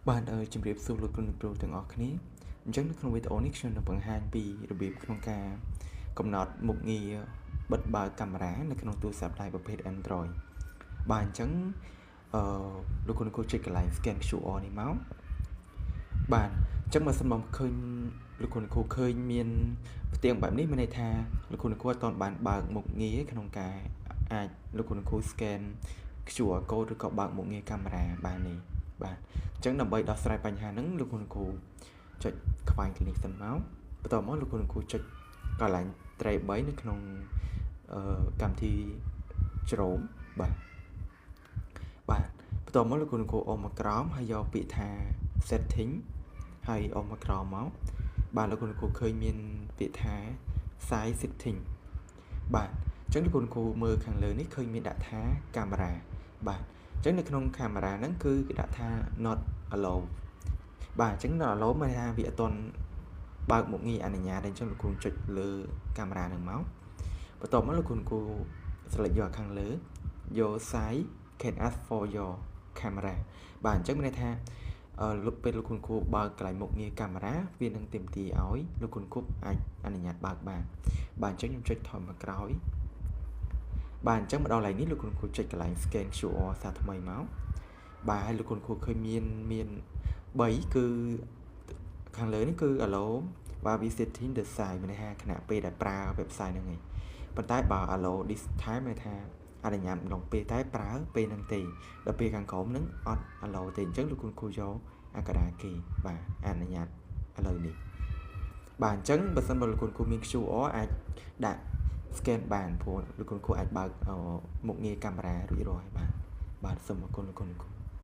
បាទជំរាបសួរលោកគ្រូអ្នកគ្រូទាំងអស់គ្នាអញ្ចឹងនៅក្នុងវីដេអូនេះខ្ញុំនឹងបង្ហាញពីរបៀបក្នុងការកំណត់មុខងារបិទបើកកាមេរ៉ានៅក្នុងទូរស័ព្ទដៃប្រភេទ Android បាទអញ្ចឹងអឺលោកគ្រូអ្នកគ្រូចុចកន្លែង scan QR នេះមកបាទអញ្ចឹងបើសិនមកឃើញលោកគ្រូអ្នកគ្រូឃើញមានផ្ទាំងបែបនេះមានន័យថាលោកគ្រូអ្នកគ្រូអត់ទាន់បានបើកមុខងារក្នុងការអាចលោកគ្រូអ្នកគ្រូ scan QR code ឬក៏បើកមុខងារកាមេរ៉ាបាននេះបាទអញ្ចឹងដើម្បីដោះស្រាយបញ្ហាហ្នឹងលោកគ្រូអ្នកគ្រូចុចខ្វែងនេះសិនមកបន្ទាប់មកលោកគ្រូអ្នកគ្រូចុចកន្លែងត្រី3នៅក្នុងកម្មវិធី Chrome បាទបាទបន្ទាប់មកលោកគ្រូអ្នកគ្រូអូសមកក្រោមហើយយកពាក្យថា setting ហើយអូសមកក្រោមមកបាទលោកគ្រូអ្នកគ្រូឃើញមានពាក្យថា site setting បាទអញ្ចឹងលោកគ្រូអ្នកគ្រូមើលខាងលើនេះឃើញមានដាក់ថាកាមេរ៉ាបាទអញ្ចឹងនៅក្នុងកាមេរ៉ាហ្នឹងគឺគេដាក់ថា not allow បាទអញ្ចឹង not allow មានន័យថាវាអត់ទាន់បើកមុខងារអនុញ្ញាតអញ្ចឹងលោកគ្រូចុចលើកាមេរ៉ាហ្នឹងមកបន្ទាប់មកលោកគ្រូគ្រូ select យកខាងលើយក site can ask for your camera បាទអញ្ចឹងមានន័យថាលោកពេលលោកគ្រូគ្រូបើកកន្លែងមុខងារកាមេរ៉ាវានឹងទាមទារឲ្យលោកគ្រូគ្រូអាចអនុញ្ញាតបើកបានបាទអញ្ចឹងខ្ញុំចុចថយមកក្រោយបាទអញ្ចឹងមកដល់កន្លែងនេះលោកគ្រូគ្រូចុចកន្លែង scan QR សាថ្មីមកបាទហើយលោកគ្រូគ្រូឃើញមានមាន3គឺខាងលើនេះគឺ allow while visiting the site មានន័យថាខណៈពេលដែលប្រើ website ហ្នឹងឯងប៉ុន្តែបើ allow this time មានន័យថាអនុញ្ញាតម្ដងពេលតែប្រើពេលហ្នឹងទេដល់ពេលខាងក្រោមហ្នឹងអត់ allow ទេអញ្ចឹងលោកគ្រូគ្រូយកអាកដាគេបាទអនុញ្ញាតឥឡូវនេះបាទអញ្ចឹងបើសិនបើលោកគ្រូគ្រូមាន QR អាចដាក់ scan បានព្រោះលោកគ្រូគ្រូអាចបើកមុខងារកាមេរ៉ារួចរាល់ហើយបាទបាទសូមអរគុណលោកគ្រូគ្រូ។